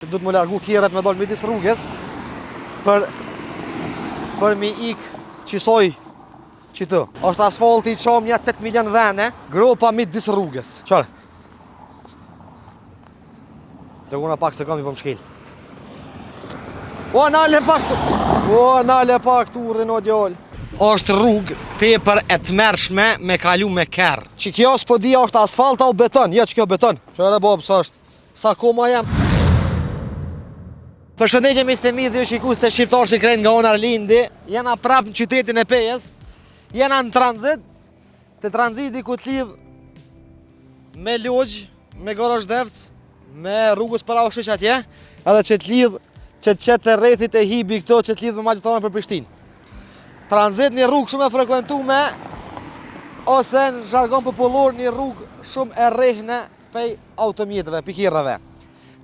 Duhet me largu kerret me dalë midis rrugës për për mi ik qisoj qitu. Është asfalti i çam nja 8 milion vene, gropa midis rrugës. Qare? Tregona pak se kam i po më shkel. O, nale pak të... O, nale pak turrin, o djallë. Është rrugë tepër e tmerrshme me kalu me kerr. Që kjo s'po di a është asfalt o beton, jo që kjo beton. Qyre babë, sa është? Sa koma jam? Përshëndetje miqtë e mi dhe ju shikues të shqiptar që krejt nga unë Arlindi. Jena prap në qytetin e Pejës. Jena në tranzit. Te tranziti ku të lidh me Logj, me Gorazhdevc, me rrugës për Aushiq atje, edhe që të lidh që të qet të rrethit e hibi këto që të lidh me magjistarën për Prishtinë. Tranzit një rrugë shumë e frekuentume ose në zhargon popullor një rrugë shumë e rrehne pej automjeteve, pi kerreve.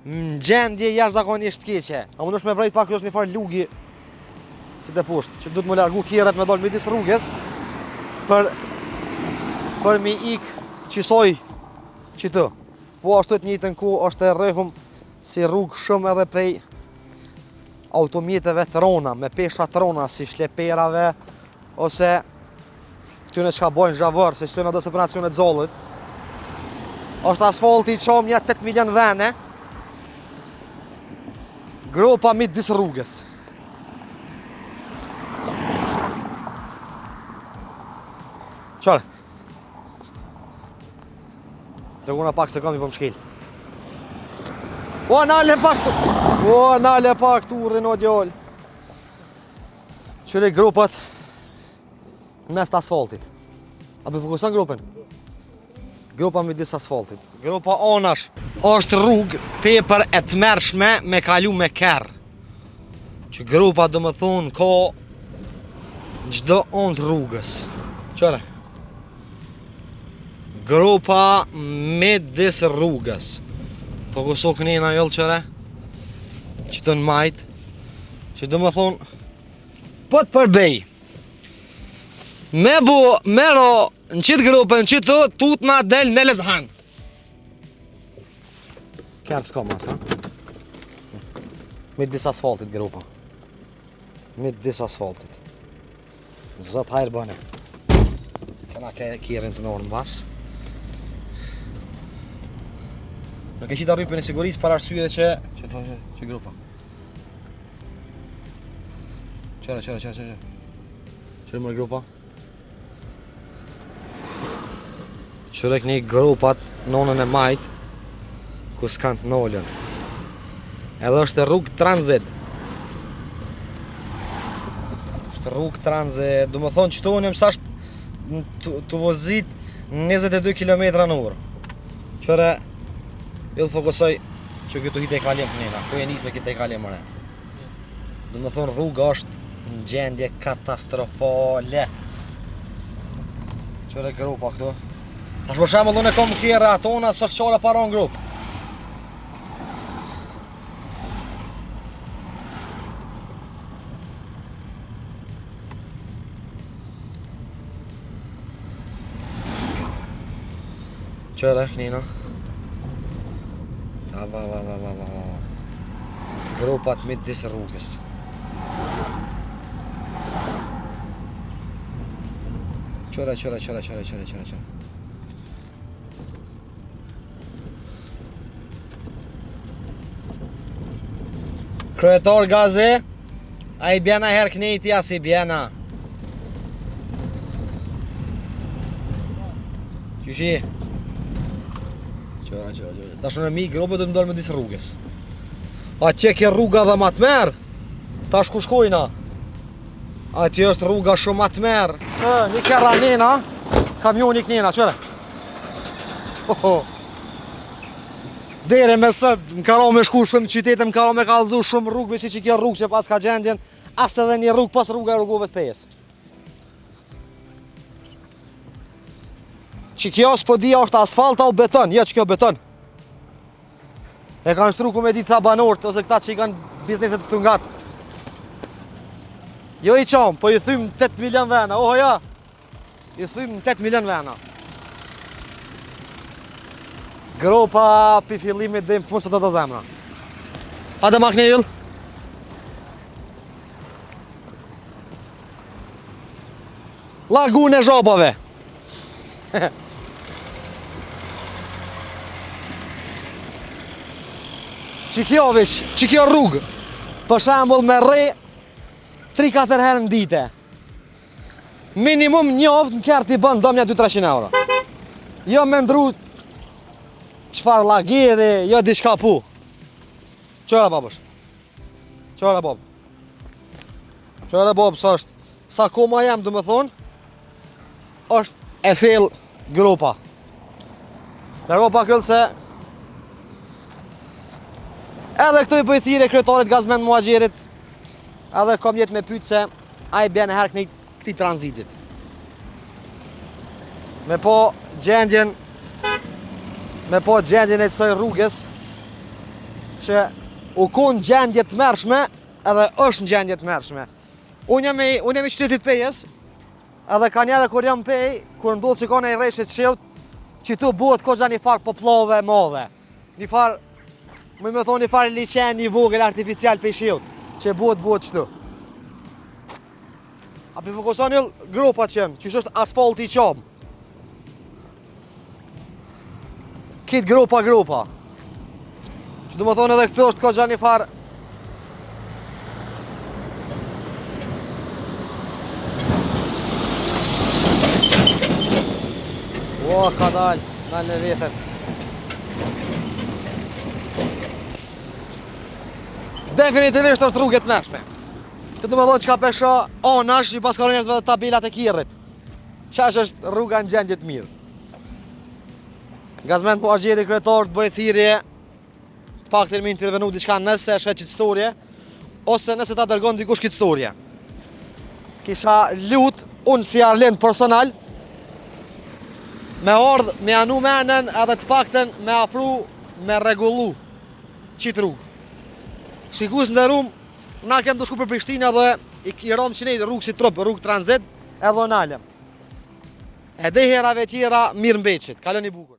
Në gjendje jashtëzakonisht keqe. A mundesh me vrejt pak, është një farë lugi si të poshtë, që duhet me largu kerret me dalë midis rrugës për për mi ik qisoj qitu. Po ashtu të njëjtën ku është e rrehum si rrugë shumë edhe prej automjeteve të rona, me pesha të rona, si shleperave, ose këtyne çka bojnë zhavorr, se qëtyne do separacionet zollit. është asfalti i çam nja 8 milion vene, gropa midis rrugës. Qare? Tregona pak se kam i po më shkel. O, nale pak të... O, nale pak turrin, o djallë. Qyre gropat në mes të asfaltit. A po fokuson gropën? Gropa midis asfaltit. Gropa anash. Është rrugë tepër e tmerrshme me kalu me kerr. Që gropa do më thonë ka çdo anë të rrugës. Qyre? Gropa midis rrugës. Fokuso kënena jollë qyre? Që të në majtë. Që do më thonë, po të përbej. Me bu, me ro, në qitë grupën, në qitë tut na del në lezhan. Kerr s'ka mas, ha? Midis asfaltit gropa. Midis asfaltit. Zot hajr bëne. Kena ke kerrin të norë në bas. Nuk e qita rrypën e sigurisë për arsye që që thoshë që gropa. Qyre, qyre, qyre, qyre. Qyre më gropa. Qyre këni gropat n'onën e majt ku s'kanë të nolën. Edhe është rrugë tranzit. Është rrugë tranzit. Do më thonë qëtu unë jam sash të vozit 22 km në orë. Qyre, ju të fokusoj që këtu hitë e kalim kënena. Ku e nisë me këtë e kalim mëre. Do më thonë rruga është në gjendje katastrofale. Qyre gropa këtu. Tash për shembull unë kom kerre atona, s'është qare para në gropë. Qyre, kënina. Va, va, va, va, va, va, va. Gropat midis rrugës. Qyre, qyre, qyre, qyre, qyre, qyre, qyre. Kryetar Gazi, a i bjena herë knejti, a si bjena? Qyshi? Qyre, qyre, qyre. Tash unë mi grobët të më dalë midis rrugës. Atje ke rruga dhe ma tmerr. Tash ku shkojna? Atje është rruga shumë ma tmerr. Ë, një kerr anena, kamioni kënena, qyre. Ho, ho. Dere me sot, më ka ra me shku shumë qytete, më ka ra me kallzu shumë rrugëve si që kjo rrugë që pas ka gjendjen, as edhe një rrugë pas rruga e Rugovës Pejës. Që kjo s'po di a është asfalt o beton, jo që kjo beton. E kanë shtru ku me ditë sa banorët ose këta që i kanë bizneset këtu ngat. Jo i qam, po i thym 8 milion vena, oho ja. I thym 8 milion vena. Gropa pi fillimit dhe në fund se të do zemra. Hajde ma knej yll. Lagunë e zhabave. Qikjo veç, qikjo rrugë, për shembull me rre 3-4 herë në dite. Minimum një në kerr t'i bën dom nja 2-300 euro. Jo me ndru çfarë lageri, jo diçka pu. Qëra babësh? Qëra babë? Qëra babë, sa është? Sa koma jam, du me thonë, është e thellë gropa. Largo pak yll se Edhe këtu i bëj thirrje kryetarit Gazmend Muhaxherit Edhe kom jetë me pytë se A i bjen herë këni këtij tranzitit. Me po gjendjen me po gjendjen e kësaj rrugës që u kon gjendje të tmerrshme edhe është në gjendje të tmerrshme. Unë jam i unë jam i qytetit Pejës, edhe ka njerë kur jam Pejë, kur ndodh që ka një reshje të shiut, qitu bëhet koxha një farë popllove e madhe. Një farë, më me thonë një farë liqen një vogël artificial prej shiut, që bëhet bëhet qëtu. A po fokuson yll gropa që janë, qysh është asfalti i qamë. Kit gropa gropa. Që du më thonë edhe këtu është koxha një farë O, ka dalë, dalë në vetën. Definitivisht është rrugë e tmerrshme. Të du me thonë që ka pesho, o, nash i paska njerëzve dhe tabelat e kerrit. Qash është rruga në gjendje të mirë. Gazmend Muhaxheri kryetar të bëj thirrje të paktën me intervenu diçka nëse e sheh qit storje ose nëse ta dërgon dikush këtë storje. Kisha lut unë si Arlind personal me ardh me anu menën edhe të paktën me afru me rregullu qit rrugë. Shikues nderum, na kem të shku për Prishtinë edhe i, i rom që ne rrugë si trup, rrugë tranzit, edhe nalem. Edhe herave tjera mirë mbeqit, kaloni bukur.